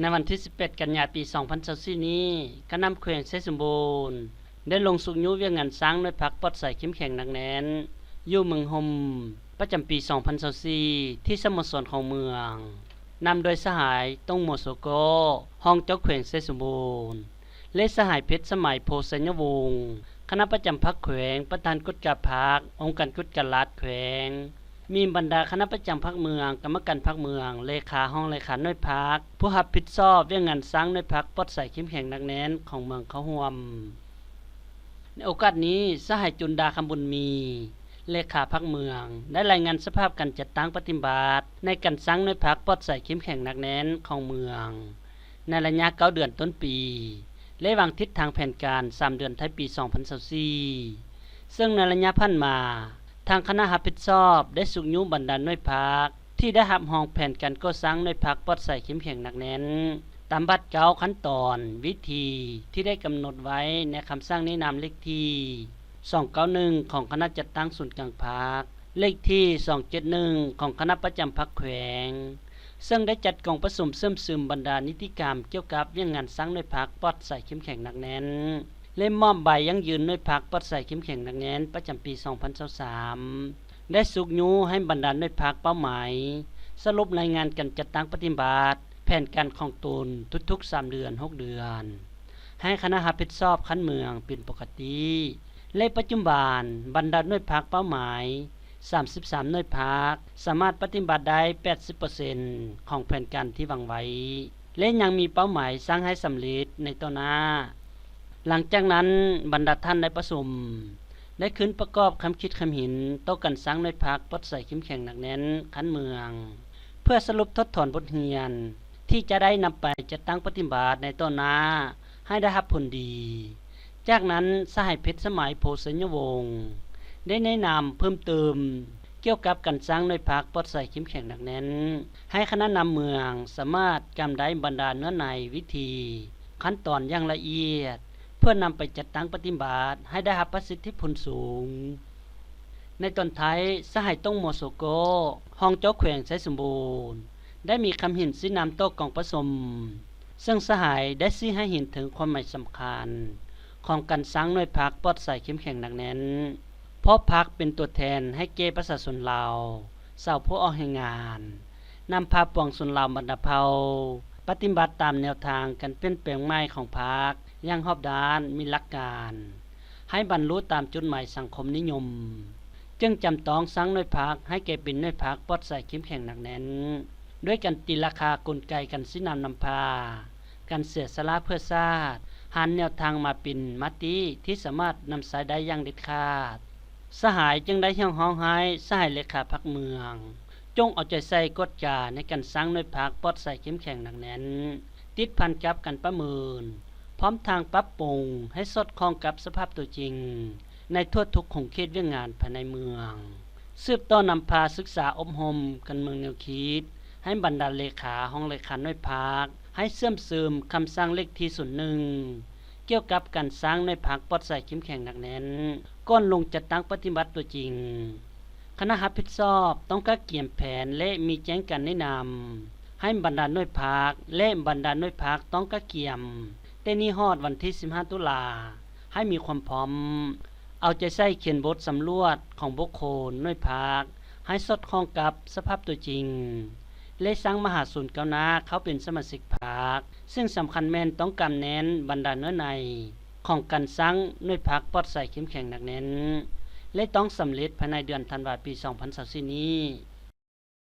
ໃນວັນທີສິບແປດ ກັນຍາ ປີສອງພັນຊາວສີ່ນີ້, ການນຳແຂວງໄຊສົມບູນ ໄດ້ລົງຊຸກຍູ້ວຽກງານສ້າງໜ່ວຍພັກປອດໃສເຂັ້ມແຂງໜັກແໜ້ນ ຢູ່ເມືອງຮົ່ມ ປະຈຳປີສອງພັນຊາວສີ່ ທີ່ສະໂມສອນຂອງເມືອງ, ນຳໂດຍສະຫາຍ ຕົງ ມົວໂຊໂກ ຮອງເຈົ້າແຂວງໄຊສົມບູນ ແລະ ສະຫາຍ ເພັດສະໄໝ ໂພໄຊຍະວົງ ຄະນະປະຈຳພັກແຂວງ, ປະທານກວດກາພັກ, ອົງການກວດກາລັດແຂວງ, ມີບັນດາຄະນະປະຈຳພັກເມືອງ, ກຳມະການພັກເມືອງ, ເລຂາ, ຮອງເລຂາໜ່ວຍພັກ, ຜູ້ຮັບຜິດຊອບວຽກງານສ້າງໜ່ວຍພັກປອດໃສເຂັ້ມແຂງໜັກແໜ້ນຂອງເມືອງເຂົ້າຮ່ວມ. ໃນໂອກາດນີ້, ສະຫາຍ ຈຸນດາ ຄຳບຸນມີ ເລຂາພັກເມືອງ ໄດ້ລາຍງານສະພາບການຈັດຕັ້ງປະຕິບັດໃນການສ້າງໜ່ວຍພັກປອດໃສເຂັ້ມແຂງໜັກແໜ້ນຂອງເມືອງ ໃນໄລຍະເກົ້າເດືອນຕົ້ນປີ ແລະ ວາງທິດທາງແຜນການສາມເດືອນທ້າຍປີສອງພັນຊາວສີ່ ເຊິ່ງໃນໄລຍະຜ່ານມາ, ທາງຄະນະຮັບຜິດຊອບໄດ້ຊຸກຍູ້ບັນດາໜ່ວຍພັກທີ່ໄດ້ຮັບຮອງແຜນການກໍ່ສ້າງໜ່ວຍພັກປອດໃສເຂັ້ມແຂງໜັກແໜ້ນ ຕາມບາດກ້າວຂັ້ນຕອນ, ວິທີທີ່ໄດ້ກຳນົດໄວ້ໃນຄຳສັ່ງແນະນຳເລກທີສອງເກົ້າໜຶ່ງ ຂອງຄະນະຈັດຕັ້ງສູນກາງພັກ, ເລກທີສອງເຈັດໜຶ່ງ ຂອງຄະນະປະຈຳພັກແຂວງ, ເຊິ່ງໄດ້ຈັດກອງປະຊຸມເຊື່ອມຊຶມບັນດານິຕິກຳກ່ຽວກັບວຽກງານສ້າງໜ່ວຍພັກປອດໃສເຂັ້ມແຂງໜັກແໜ້ນ ແລະ ມອບໃບຢັ້ງຢືນໜ່ວຍພັກປອດໃສເຂັ້ມແຂງໜັກແໜ້ນປະຈຳປີສອງພັນຊາວສາມ ໄດ້ຊຸກຍູ້ໃຫ້ບັນດາໜ່ວຍພັກເປົ້າໝາຍສະຫຼຸບລາຍງານການຈັດຕັ້ງປະຕິບັດແຜນການຂອງຕົນທຸກໆສາມເດືອນ, ຫົກເດືອນ ໃຫ້ຄະນະຮັບຜິດຊອບຂັ້ນເມືອງເປັນປົກກະຕິ ແລະ ປັດຈຸບັນບັນດາໜ່ວຍພັກເປົ້າໝາຍສາມສິບສາມໜ່ວຍພັກ ສາມາດປະຕິບັດໄດ້ແປດສິບເປີເຊັນຂອງແຜນການທີ່ວາງໄວ້ ແລະ ຍັງມີເປົ້າໝາຍສ້າງໃຫ້ສຳເລັດໃນຕໍ່ໜ້າ. ຫຼັງຈາກນັ້ນ, ບັນດາທ່ານໃນປະຊຸມ ໄດ້ຂຶ້ນປະກອບຄຳຄິດຄຳເຫັນຕໍ່ການສ້າງໜ່ວຍພັກປອດໃສເຂັ້ມແຂງໜັກແໜ້ນຂັ້ນເມືອງ ເພື່ອສະຫຼຸບຖອດຖອນບົດຮຽນທີ່ຈະໄດ້ນຳໄປຈັດຕັ້ງປະຕິບັດໃນຕໍ່ໜ້າໃຫ້ໄດ້ຮັບຜົນດີ. ຈາກນັ້ນ, ສະຫາຍ ເພັດສະໄໝ ໂພໄຊຍະວົງ ໄດ້ແນະນຳເພີ່ມເຕີມກ່ຽວກັບການສ້າງໜ່ວຍພັກປອດໃສເຂັ້ມແຂງໜັກແໜ້ນ ໃຫ້ຄະນະນຳເມືອງສາມາດກຳໄດ້ບັນດາເນື້ອໃນ, ວິທີ, ຂັ້ນຕອນຢ່າງລະອຽດ ເພື່ອນຳໄປຈັດຕັ້ງປະຕິບັດໃຫ້ໄດ້ຮັບປະສິດທິຜົນສູງ. ໃນຕອນທ້າຍ, ສະຫາຍ ຕົງ ມົວໂຊໂກ ຮອງເຈົ້າແຂວງໄຊສົມບູນ ໄດ້ມີຄຳເຫັນຊີ້ນຳຕໍ່ກອງປະຊຸມ, ເຊິ່ງສະຫາຍໄດ້ຊີ້ໃຫ້ເຫັນເຖິງຄວາມໝາຍສຳຄັນຂອງການສ້າງໜ່ວຍພັກປອດໃສເຂັ້ມແຂງໜັກແໜ້ນ ເພາະພັກເປັນຕົວແທນໃຫ້ແກ່ປະຊາຊົນລາວ ຊາວຜູ້ອອກແຮງງານ, ນຳພາປວງຊົນລາວບັນດາເຜົ່າປະຕິບັດຕາມແນວທາງການປ່ຽນແປງໃໝ່ຂອງພັກຢ່າງຮອບດ້ານ, ມີຫຼັກການ, ໃຫ້ບັນລຸຕາມຈຸດໝາຍສັງຄົມນິຍົມ, ຈຶ່ງຈຳຕ້ອງສ້າງໜ່ວຍພັກໃຫ້ແກ່ເປັນໜ່ວຍພັກປອດໃສເຂັ້ມແຂງໜັກແໜ້ນ ດ້ວຍການຕີລາຄາກົນໄກການຊີ້ນຳນຳພາ, ການເສຍສະຫຼະເພື່ອຊາດ, ຫັນແນວທາງມາເປັນມະຕິທີ່ສາມາດນຳໃຊ້ໄດ້ຢ່າງເດັດຂາດ. ສະຫາຍຈຶ່ງໄດ້ຮຽກຮ້ອງໃຫ້ສະຫາຍເລຂາພັກເມືອງ ຈົ່ງເອົາໃຈໃສ່ກວດກາໃນການສ້າງໜ່ວຍພັກປອດໃສເຂັ້ມແຂງໜັກແໜ້ນ ຕິດພັນກັບການປະເມີນ ພ້ອມທັງປັບປຸງໃຫ້ສອດຄ່ອງກັບສະພາບຕົວຈິງໃນທົ່ວທຸກຂົງເຂດວຽກງານພາຍໃນເມືອງ, ສືບຕໍ່ນຳພາສຶກສາອົບຮົມການເມືອງແນວຄິດ ໃຫ້ບັນດາເລຂາ, ຮອງເລຂາໜ່ວຍພັກ ໃຫ້ເຊື່ອມຊຶມຄຳສັ່ງເລກທີສູນໜຶ່ງ ກ່ຽວກັບການສ້າງໜ່ວຍພັກປອດໃສເຂັ້ມແຂງໜັກແໜ້ນ ກ່ອນລົງຈັດຕັ້ງປະຕິບັດຕົວຈິງ. ຄະນະຮັບຜິດຊອບຕ້ອງກະກຽມແຜນ ແລະ ມີແຈ້ງການແນະນຳໃຫ້ບັນດາໜ່ວຍພັກ ແລະ ບັນດາໜ່ວຍພັກຕ້ອງກະກຽມແຕ່ນີ້ຮອດວັນທີສິບຫ້າ ຕຸລາ ໃຫ້ມີຄວາມພ້ອມ, ເອົາໃຈໃສ່ຂຽນບົດສຳຫຼວດຂອງບຸກຄົນໜ່ວຍພັກໃຫ້ສອດຄ່ອງກັບສະພາບຕົວຈິງ ແລະ ສ້າງມະຫາຊົນກ້າວໜ້າເຂົ້າເປັນສະມາຊິກພັກ. ສິ່ງສຳຄັນແມ່ນຕ້ອງກຳແໜ້ນບັນດາເນື້ອໃນຂອງການສ້າງໜ່ວຍພັກປອດໃສເຂັ້ມແຂງໜັກແໜ້ນ ແລະ ຕ້ອງສຳເລັດພາຍໃນເດືອນທັນວາ ປີສອງພັນຊາວສີ່ນີ້.